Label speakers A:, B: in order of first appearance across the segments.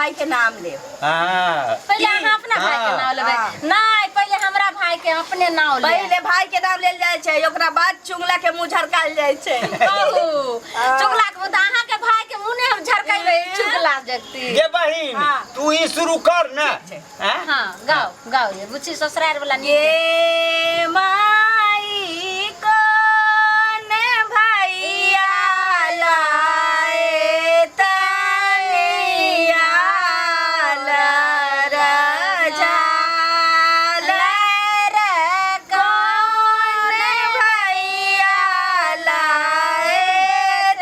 A: भाई के नाम लेब।
B: हाँ।
C: पहिले अहाँ अपना भाई के नाम लेबै।
A: हाँ।
C: नहि, पहिले हमरा भाई के अपने नाम ले।
A: पहिले भाई के नाम लेल जाइ छै, ओकरा बाद चुंगला के मुंह झरकायल जाइ छै।
C: कहू,
A: हाँ।
C: चुगला के मुँह तऽ अहाँके भाई के मुँह नहि हम झरकेबै, चुगला जगती।
B: गे बहिन,
A: हाँ।
B: तू ही शुरू कर ना। हाँ?
C: हाँ, गाओ गाओ, ये बुच्ची ससुरार वाला नीक।
A: ये माई कोन भैया लाए तनिया लरजा रे कोन भैया लाए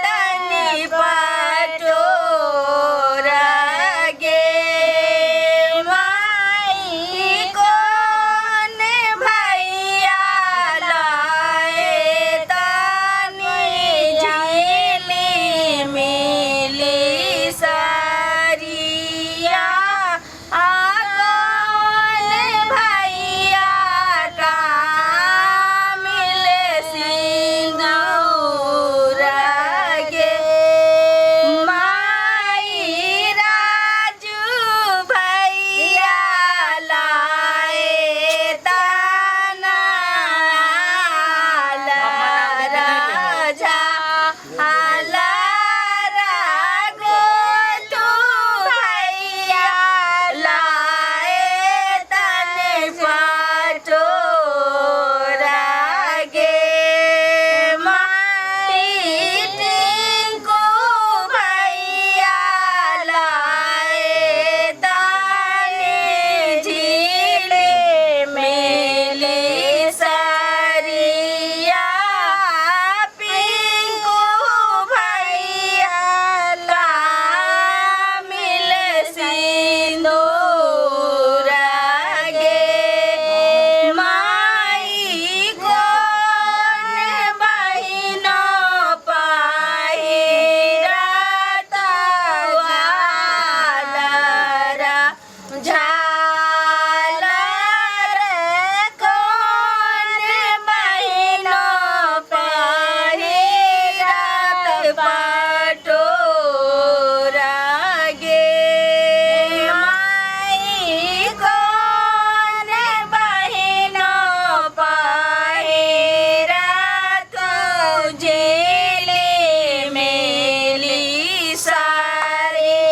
A: तनि पटोर गे माई कोन भैया लाए तनि झिली मिली सरिया आ कौन भैया का मिले सिंदूर गे माई राजू भैया लाए ताना राजा रागो भैया लाए तन पटोर गे माई टिंकू भैया लाए तन झीले मेली सरिया पिंकू भैया ला मिल सिंदूर गे माई कोन बहिन पहिरत वालर झालर कोन बहिन पहिरत पटोर गे माई कोन बहिन पहिरत झेले मेली सारिया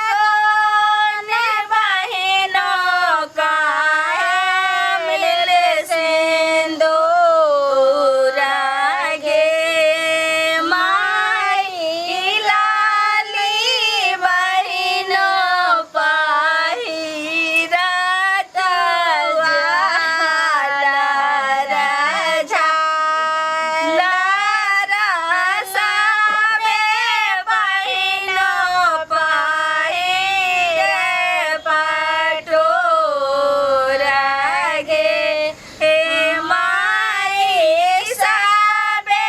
A: कोन बहिन काहे मिले सिंदूर गे माई लाली बहिन पहिरत वालर झालर सबे बहिन पहिरे पटोर गे हे माई सबे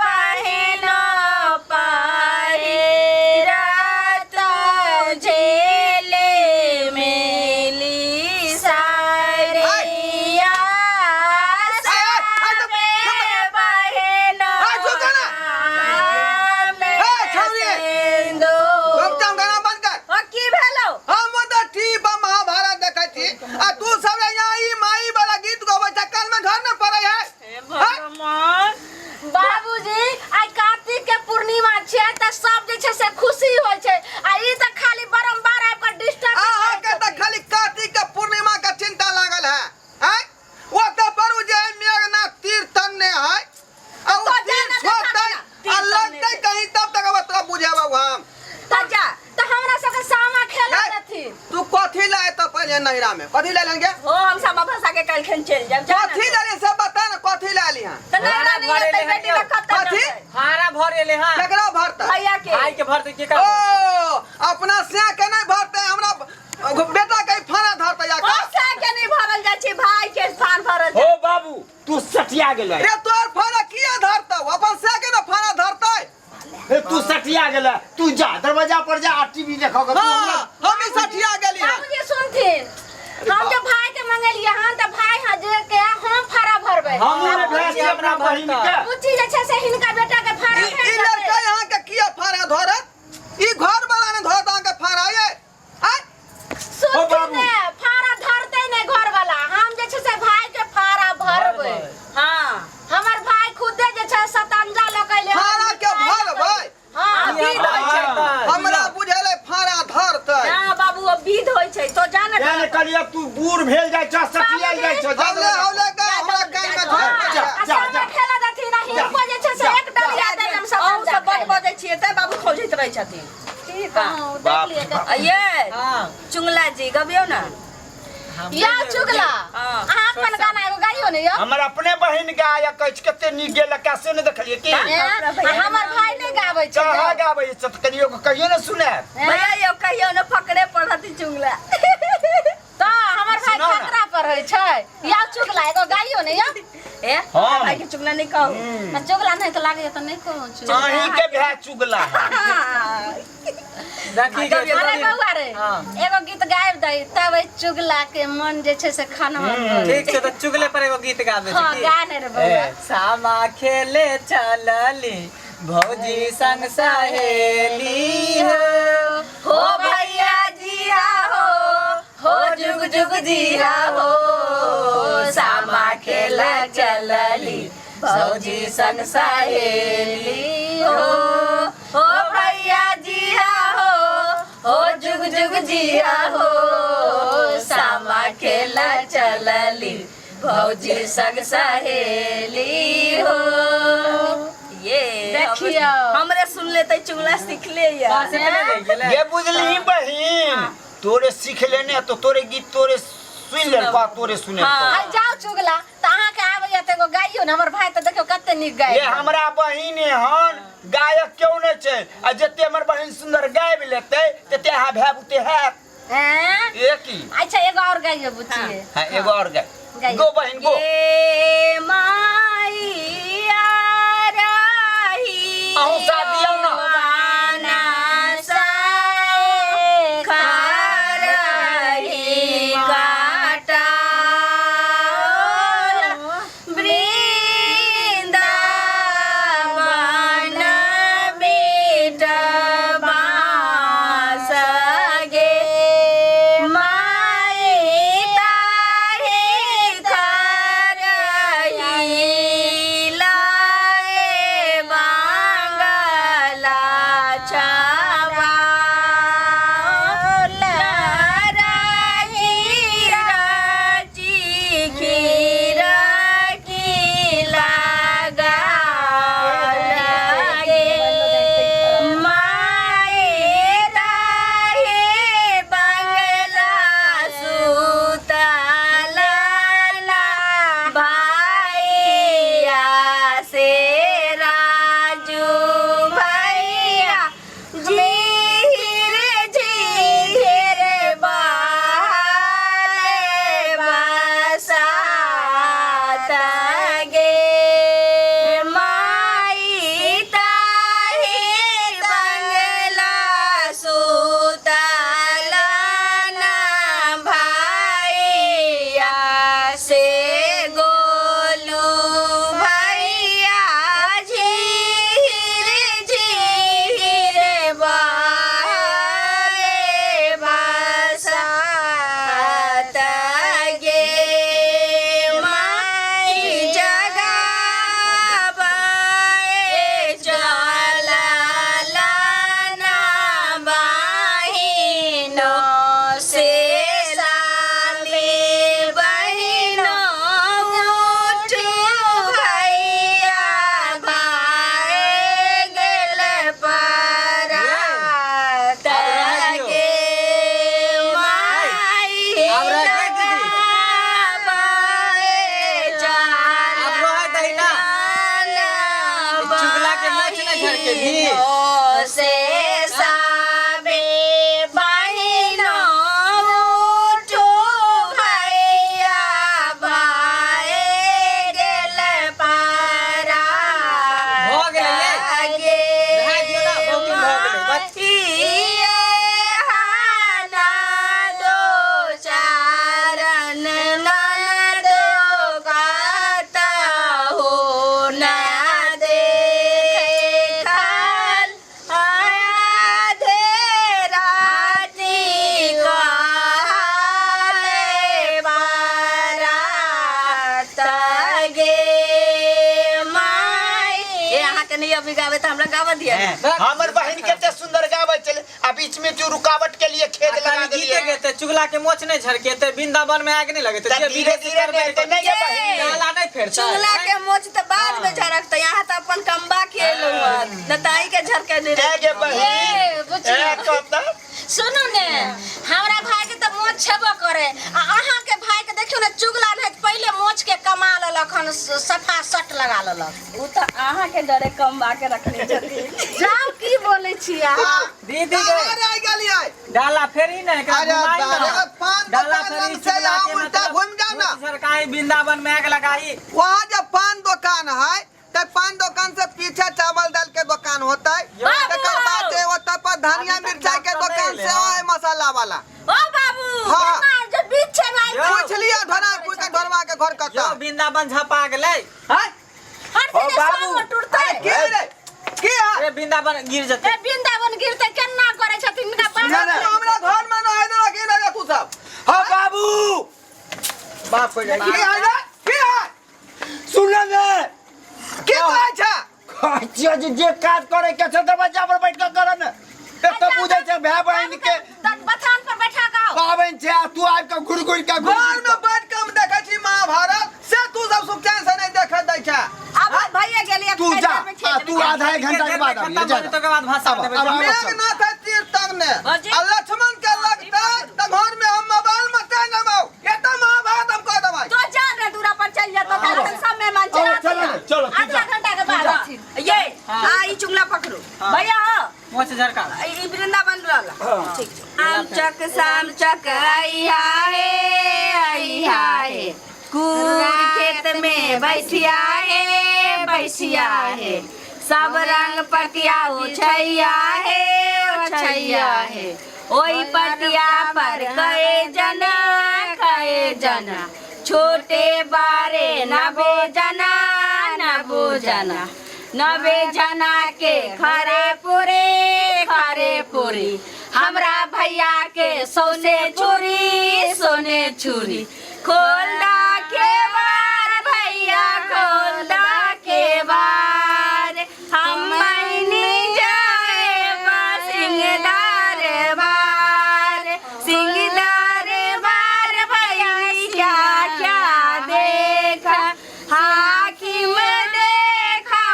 A: बहिन पहिरत झेले मेली सारिया सबे बहिन
D: चुप कर ना। ए, छौरी।
A: सिंदूर।
D: चुपचाप गाना बंद कर।
A: ओ, की भेलौ?
D: हम तऽ ठीक बा महाभारत देखै छी आ तू सब यहाँ ई माई वाला गीत गबै छ, कान में घर न पड़ै है।
A: हे भगवान।
C: बाबूजी, आइ कार्तिक के पूर्णिमा छै तऽ सब जे छै से खुशी होइ छै, आ ई तऽ खाली बारम्बार आबि कऽ डिस्टर्ब।
D: अहाँ के तऽ खाली कार्तिक के पूर्णिमा के चिंता लागल है, आँय? ओतऽ पर उ जे है मेघनाथ तीर तन्ने है आ उ
A: तो
D: तीर
A: जाना देखा
D: छोड़तै
A: ना, तीर
D: आ
A: तन्ने
D: लगतै
A: छै।
D: कहीं तब तक अब तोरा बुझेबौ हम।
A: तऽ जा।
C: तऽ हमरा सबके सामा खेलऽ
D: ए,
C: देथिन।
D: तू कथी ले एतऽ पहिले नैहरा में कथी ले लेंगे?
A: हो, हम सामा भसा के काल्हिखन चलि जायब, जा ना।
D: कथी ले ली से बता ना, कथी ले ली? हाँ,
A: तऽ नैहरा नहि
E: भरे
A: एतै
E: ले
A: बेटी तऽ कतऽ
D: कथी?
A: जेतै?
E: भाड़ा भरे ले। हाँ,
D: केकरा भरतै?
A: भैया के।
E: भाई के भरते के का?
D: ओ अपना से के नहीं भरतै, हमरा बेटा के फाना धरतै या का?
A: पैसा के नहि भरल जाइ छै, भाई के फान भरल
B: हो
A: जाइ।
B: बाबू, तू सटिया गेलै।
D: रे तोर फाना किया धरतौ? अपन से के ना फाना धरतै।
B: ए, तू सटिया गेलै, तू जा दरवाजा पर जा आ टीवी देखऽ के तू।
D: हाँ,
B: हमरा
D: हम ही सठिया गेली हन।
C: बाबूजी सुनथिन, हम जब भाई के मंगेलियै हन तऽ भाई हाँ जे के हम फाड़ा भरबै।
B: हमहूँ नहि भेज छियै अपना बहिन के।
C: बुच्ची जे छै से हिनका बेटा के फाड़ा
D: ई
C: भरि
D: ई
C: देतै।
D: लड़का यहाँ के किया फाना धरत? ई घर वाला ने
A: रहै छथिन।
C: की कहूँ, देख
B: बाप
C: लियै
B: रे बाप।
A: आ ये
E: हां।
A: चुंगला जी गबियौ ना।
C: या चुगला,
A: हाँ।
C: अहाँ अपन गाना एगो गाइयो ने यौ।
B: हमर अपने बहिन गायक अछि, कते नीक गेलक से नहि देखलियै की?
C: हैं? आ हमर भाय नहि गाबै छै।
B: कहाँ गाबै छै तऽ कनियो के कहियो ने सुनायत।
C: हैं?
A: भैया यौ कहियो ने फकरे पढ़त चुंगला।
C: तऽ हमर भाय
B: सुनाउ ने।
C: खतरा पर होइ छै। या चुगला एगो गाइयो ने यौ।
A: ए
B: हम।
A: भाई के चुगला नहीं कहू।
C: आ चुगला नहि तऽ लागैए तऽ नहि कहू चुगला।
B: अहीं के भाय चुगला है।
E: देखी
A: अरे
C: अरे बौआ रे,
E: हाँ।
C: एगो गीत गाबि दही तब एहि चुगला के मन जे छै से खनहन भऽ
E: ठीक छै, तऽ चुगले पर एगो गीत गा दै
C: हँ
E: छी।
C: गा ने रे बौआ।
E: ए, सामा खेले चलली भौजी संग सहेली हो,
A: हो भैया जिया हो, हो जुग जुग जिया हो, सामा खेला चलली भौजी संग सहेली हो, हो भैया जिया हो, हो जुग जुग जिया हो, सामा खेला चलली भौजी संग सहेली हो। ये
C: देखियौ।
A: हमरे सुन लेते चुगला सीख ले या।
E: बस एतने रहि गेलै।
B: ये बुझली बहिन, तोरे सीख लेने तो तोरे गीत तोरे सुनि लेलको, तोरे सुने।
A: हाँ।
C: आ जाउ चुगला, तऽ अहाँके आबैया तऽ एगो गाइयो ने। हमर भाय तऽ देखियौ कते नीक गाय।
B: ये हमरा बहिन हन गायक क्यों नहि छै, आ जते हमर बहिन सुंदर गाबि लेतै तते अहाँ भाय बुते हैत।
C: हैं?
B: ये की?
C: अच्छा एगो और गाइयो बुचिए।
B: हाँ एगो और गाय।
C: गाइयो।
B: गो बहिन गो।
A: ये माइया रही
B: अहूँ साथ दियौ ना।
A: बाना साए खारही काटा वृंदावन बेटबा सगे माई ताहे करही लाए बांगला छावा राही राजी खीरा की लगा लगे माए राहे बंगला सुतला भाइया से राजू भैया झीर झीर बहाले बसात गे माई ताही बंगला सुतला ना भैया से गोलू भैया झीर झीर बहाले बसात गे माई जगावे चलला ना बहिनो से साली बहिनो उठ भैया भाई गेल परात गे माई
E: आब रह गई दीदी।
A: जगावे
E: आब रहै दही ना। चुगला के नाच ना घर के भी।
A: से साबे बहिनो उठो भैया भाई गेल पारा
E: भऽ गेलै ये।
A: गे
E: रहै दियौ ना, बहुत दिन भऽ गेलै, बस।
A: ये हाना दो चारन ननद गाता हो ना देखल। अभी गावे त हमरा गावा दिया
E: हैं।
B: हमर बहिन कते सुंदर गाबै छलै आ बीच में तू रुकावट के लिए खेद
E: आ
B: लगा
E: खाली गीते
B: देलियै।
E: गेते चुगला के मोच नहीं झरकेते वृंदावन में आग नहीं लगेते
B: तऽ
E: जे
B: धीरे
E: विदेशी
B: धीरे
E: करबे
B: ने
E: नहीं
B: तऽ नहीं गे बहिन।
E: डाला नहीं फेरतै।
A: चुगला के मोच त बाद में झरकते, यहाँ त अपन कम्बा खेलू न ताई के झरके नहीं।
B: ए गे बहिन,
C: ए, बुझियौ।
B: ए कहता
C: सुनू ने, हमरा भाई के तऽ मोच छेबो करे आ अहाँ के भाई के देखियौ ने, चुगला नहीं तऽ पहिले मोच के कमा लेलक हन, सफा सट लगा लेलक।
A: उ त अहाँ के डरे कम्बा के रखने छथिन।
C: जाउ, की बोलै छी अहाँ?
E: दीदी
D: कहाँ
E: के
D: रह गेलियै?
E: डाला फेरी ने एकरा
D: अरे
E: घुमाई
D: बाप
E: ना।
D: रे, पान
E: डाला
D: दुकान
E: फेरी
D: लग से
E: चुगला
D: यहाँ
E: के
D: उल्टा
E: मतलब
D: घुम जाओ ना।
E: मोच झरकाई वृंदावन में आग लगाई।
D: वहाँ जब पान दुकान है तो पान दुकान से पीछे चावल दाल के दुकान होता है,
C: बाबू!
D: तकर बाद है ओतऽ पर धनिया
E: अभी तक
D: मिर्चाई के
E: नाश्ता
D: दुकान
E: नहीं
D: से
E: एलै, हाँ।
D: है मसाला वाला।
C: ओ बाबू,
D: हाँ।
C: केना जे बीच छै भाई।
E: यौ।
D: पूछ लियो ढोरा पूछ के ढोरवा के घर कतऽ
E: यो वृंदावन झपा गेलै।
D: हैं?
C: हर
B: ओ
C: दिन
B: बाबू।
C: सब टूटतै।
D: अरे की रे, की है?
E: अरे वृंदावन गिर जेतै।
C: ए वृंदावन गिरतै, केना करै छथिन हिनका बाप?
B: ना, ना।
D: तू हमरा घर में न है ना की रे तू सब?
B: हाँ बाबू,
E: बाप को
D: की है रे, की है?
B: सुन ने।
D: की कहै छै?
B: कहै छियौ जे जे काज करे के छै दरवाजा पर बैठ के कर ने। एतऽ बुझै छै भाय बहिन के
C: बथान पर बैठा के आओ।
B: पाबनि छै आ तू आबि कऽ घुरि घुरि कऽ घुरि
D: घर में बैठ के हम देखै छी महाभारत, से तू सब सुख चैन से नहीं देखे दै छै।
A: अब भैया गेलियै।
B: तू जा आ तू आधा एक घंटा के बाद आबिहे, जा।
E: तकर बाद भाषा
B: आब,
E: देबै।
B: आब, आब।
D: मेघनाथ है तीर तंगने
A: भौजी।
D: आ लक्ष्मण के लगते त घर में हम मोबाइल में ते नबाउ एता महाभारत हम कह देबै।
A: तो जा ना, दूरा पर चल जा तो तार सब मेहमान चला।
B: चलो ने, चलो तू
C: आधा
B: जा।
C: घंटा के बाद आथिन।
A: ये हाँ, ई चुगला पकड़ू भैया। हो
E: मोच झरका।
A: ई वृंदावन रहला, ठीक छै। आम चक शाम चक आइहा हे आइहा हे, कूर खेत में बैठिया हे बैठिया हे, सब रंग पटिया ओछैया हे ओछैया हे, ओई पटिया पर कए जना कए जना, छोटे बारे नबे जना नबो जना, नबे जना के खरे पूरे खरे पूरी, हमरा भैया के सोने छुरी सोने छुरी, खोल दा के बार भैया खोल दा के बार, हम महीनी जाए बा सिंगदार बार, सिंगदार बार भैया क्या क्या देखा, हाकिम देखा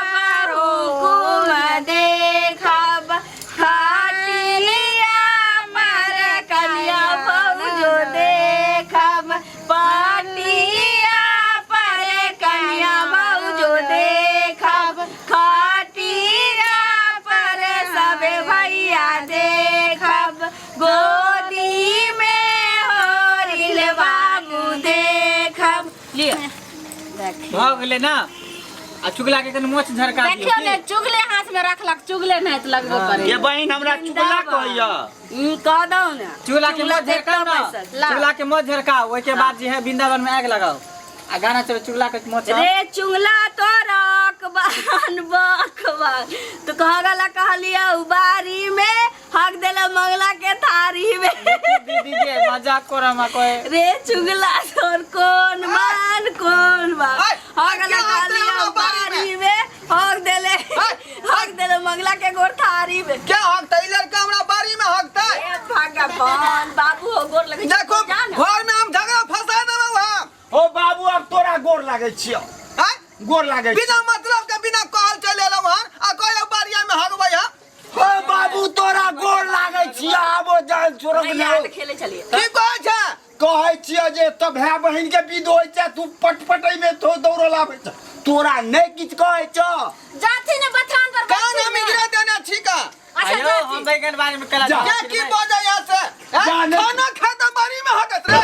A: हुकुम देखा, खाटिलिया पर कन्या भौजो देखब, पाटिया पर कन्या भौजो देखब, खाटिया पर सब भैया देखब, गोदी में होरिल बाबू देखब। लिअ।
E: भऽ गेलै ना? आ चुगला के कनि मोच झरका दियौ।
C: देखियौ ने
E: की?
C: चुगले हाथ में रखलक, चुगले नहीं तऽ लगबो करे।
B: ये बहिन हमरा चुगला कहैया।
A: कह दौ ने।
E: चुगला के मोच
A: देखतौ
E: झरकाउ ना।
A: पैसा।
C: ला।
E: चुगला के मोच झरकाउ, ओहिके बाद जे है वृंदावन में आगि लगाउ आ गाना चलो चुगला के मोच।
A: रे चुंगला तोरा अकबान बकबान, तो कहला कहलिया उबारी में हक देला मंगला के थारी में।
E: दीदी के मजाक कर हम कोई।
A: रे चुगला तोर कोन मान कोन मान,
D: ऐ,
A: हक
D: क्या
A: देला
D: हक देला
A: कहलिया
D: बारी में?
A: उबारी में हक देले, हक देले मंगला के गोर थारी में।
D: क्या हकतै? ई लड़का हमरा बारी में हकतै?
A: ए भगवान, बाबू हो, गोर लगे।
D: देखो,
A: जा ना।
D: घर में हम झगड़ा फंसा देबै हम।
B: ओ बाबू, अब तोरा गोर लागै छियौ।
D: हैं?
B: गोर लागै छियौ।
D: बिना मतलब के बिना कहल चलि एलहुँ हन आ कहै बारिया में हगबै हम।
B: ओ बाबू, तोरा गोर लागै छियौ, आबो जान छोड़ब।
A: भैया
B: नहि
A: तऽ खेले छलियै।
D: की कहै छै?
B: कहै छियौ जे तऽ भाय बहिन के विध होइ छै, तू पटपटै में तो दौड़ल आबै छ, तोरा नहि किछु कहै छौ।
C: जाथिन ने बथान पर
D: कान
C: बैठथिन
D: हम
C: ने।
D: इधरे देने छी का?
C: अच्छा
E: आयो
C: जाथिन।
E: हम बैगन बारी में कला
B: जा।
D: क्या की बजै यहाँ से? हैं?
B: जा, नहीं।
D: खाना खाता बारी में हगत रे।